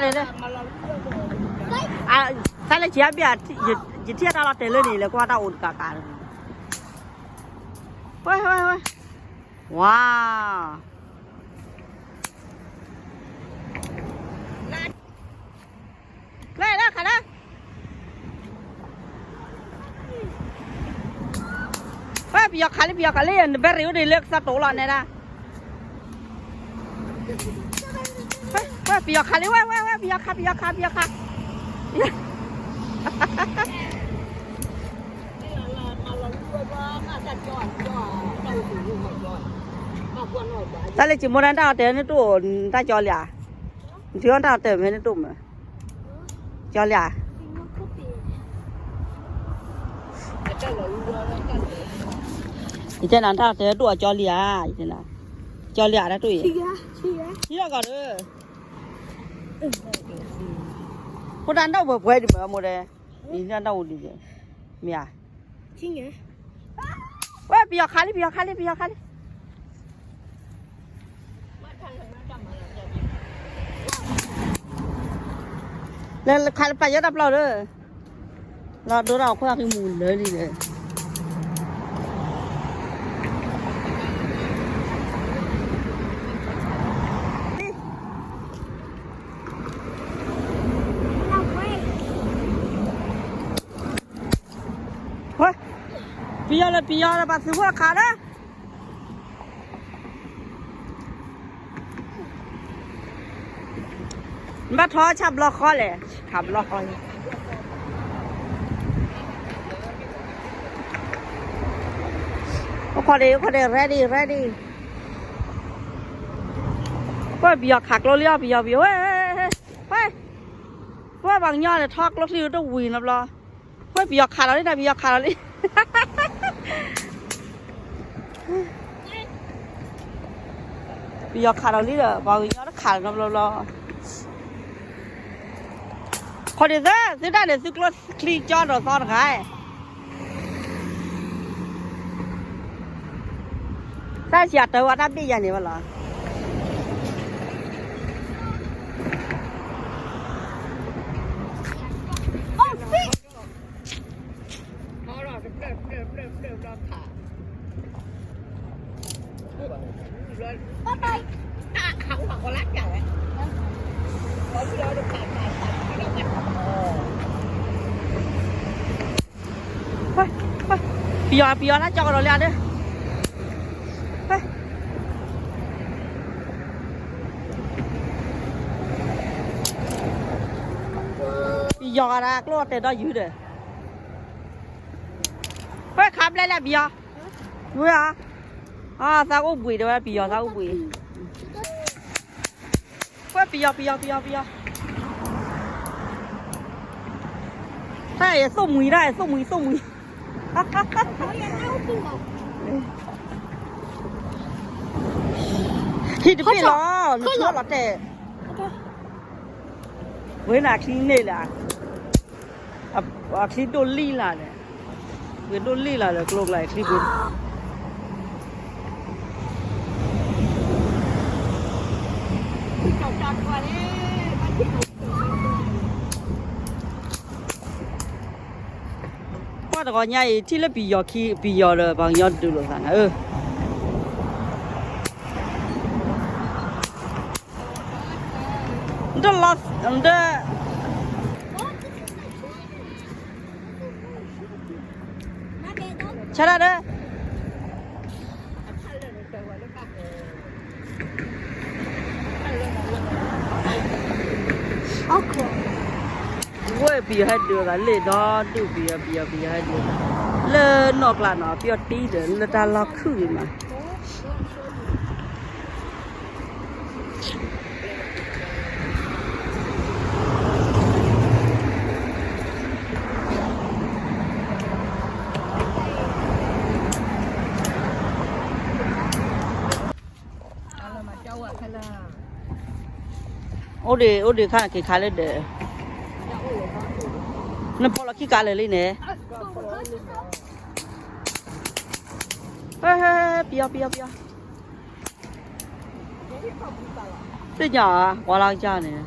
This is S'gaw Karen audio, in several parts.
လဲၣ်, အ, သးလၢဆံးအဘ့ၣ်, ယထံၣ်အတၢ်လီၤတဲာ်လၢန့ၣ် လဲၤကွၢ်တၢ်အိၣ်တကးကး, ဝဲ, ဝဲ, ဝဲ, ဝါ, လဲၤလၢခါလၢ ဝဲ ပယီၤခးလံ ပယီၤခးလံ နဘဲရံၣ်အိၣ်ဒံးလၢကစၢ်တိာ်လီၤနဲဒၣ်, ဝဲ ပယီၤခးလံ ဝဲ ဝဲ ဝဲ ပယီၤခး ပယီၤခး ပယီၤခး, တၢ်လၢကၠံမိၢ်တၢ်တၢ်အီၣ်တဲာ်နတအိၣ်တၢ်ကၠီလံဧါ, နထံၣ်အီၣ်တၢ်အီၣ်တဲာ်မ့ၢ်နတအိၣ်မး, ကၠီလံဧါ ယတဲနၤတၢ်တဲဒိၣ်အကၠီလံဧါ, ယတဲနၤ, ကၠီလံဧါတၢ်တိၣ်အံၤ, ထံလီၤကီၢ်ဒီး, ဖိတၢ်နီၣ်ပှဲၤပှဲၤဒံးမ့ၢ်မိၢ်ဒဲ, ယနီၣ်အိၣ်ဒံး, မ့ၢ်ဧါ, ဝဲ ပယီၤခးလံ ပယီၤခးလံ ပယီၤခးလံ. လဲၤခးလၢပာ်ယဲတၢ်ပျီဒီး, လီၤဒိဒီးအခိၣ်အဃံမူလၢလံဒီး, ဝဲ, ပယီၤလၢပယီၤလၢပှၤသုးဖိတခးဒီး နဘၣ်ထီၣ်ဆၣ်ဘျီဃီလဲၣ်, ဆၣ်ဘျီဃီ, အိၣ်ခိးဒံး အိၣ်ခိးဒံး ready ready, ဝဲ ပယီၤခးကျိလံအီၤ ပယီၤ ပယီၤ, ဝဲ, ဝဲ, ဝဲ ပှၤကညီန့ၣ် ထီကျိချံတဝံၤနီတဘျီ, ဝဲ ပယီၤခးလီၤလံ ပယီၤခးလီၤလံ. ပယီၤခးဒီးလံဒီး ပှၤကညီတခးလီၤနီတဘျီဘျီ, ခိးဒံးသၢ သုတၢ်န့ၣ် သုကျိချံကၠီဒီးသီတဂၤ, တၢ်ဆံးအတၢ်ဝဲတၢ်ဘ့ၣ်ယၤန့ၣ်ဝဲလီၤ. ပယီၤ ပယီၤတၢ်ကၠီကဒီးလံဒီး, ပယီၤဂၤဒၣ်ကျိတဲာ်ဒီးယုၢ်ဒီး, ဝဲခးဘျဲၣ်လၢပယီၤ, ဝဲဧါ, သးအိၣ်ဘှံးတဲဝဲပယီၤသးအိၣ်ဘှံး, ဝဲပယီၤ ပယီၤ ပယီၤ ပယီၤ, တၢ်အဲၣ်သိၣ်မှံၤ တၢ်အဲၣ်သိၣ်မှံၤ သိၣ်မှံၤ, ဟံၣ်တဘ့ၣ်လီၤ နထံၣ်လီၤတဲာ်, ဝဲန့ၣ်အချံန့ၣ်လၢ အချံဒိၣ်လံလၢ်န့ၣ်, ဝဲဒိၣ်လံလၢ်လၢကျိကျါအချံပူၤ, ကွၢ်တဂီၤညါအံၤ ထံၣ်လၢပယီၤခံ ပယီၤဒီးပှၤကညီဒုးလိာ်သးန့ၣ်, ဒၣ်လီၤ, ဒၣ်, ဆၢဒၣ်ဒီး ဝဲပယီၤဟဲဒုးသးလၢဒီဒူၣ် ပယီၤ ပယီၤ ပယီၤဟဲဒုးသး လၢနီၢ်ကျါနီၤ ပယီၤတံၢ်ဒီး လၢတၢ်လီၢ်ခုၣ်ဂ့ၤမး အိၣ်ဒံး အိၣ်ဒံးခါန့ၣ် က့ၤခါလၢဒီး နပိာ်လီၤခံကါလၢာ်လံန့ၣ် ပယီၤ ပယီၤ ပယီၤ သ့ၣ်ညါ ပှၤလၢကစၢ်န့ၣ်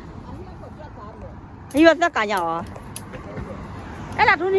ယသၢကးညါအီၤ, အဲၣ်ဒိးထူန့ၣ်